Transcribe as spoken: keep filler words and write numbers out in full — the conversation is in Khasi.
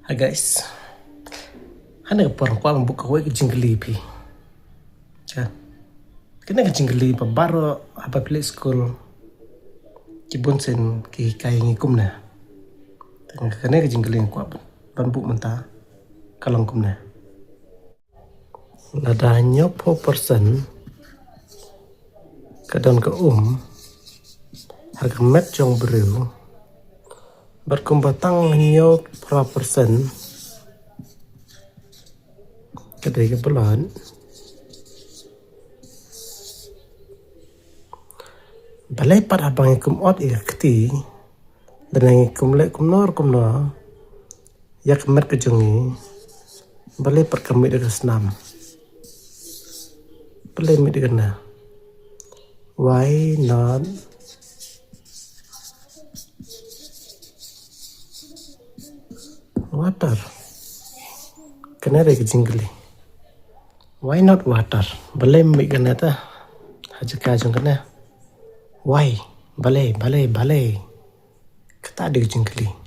Hi guys. Hane ka por kwah ban buh kawei ka jingkylli phi. Ka kane ka jingkylli ba baroh haba phi leit skul ki bun sien ki hikai ngi kumne. Te kane ka jingkylli nga kwah ban buh mynta ka long kumne. Lada hynñiewphew percent ka don ka um ha ka met jong briew, bad kumba tang hynñiewphew percent ka dei ka blood. Balei pat haba ngi kum ot ïa ka kti, lane ngi kum leh kumno kumno ïa ka met ka jong ngi, balei pat ka mih da ka snam? Balei mih da ka na? Why not water? Kane dei ka jingkylli. Why not water? Balei mih kane ta ha jaka jong kane? Why? Balei, balei, balei? Kata dei ka jingkylli.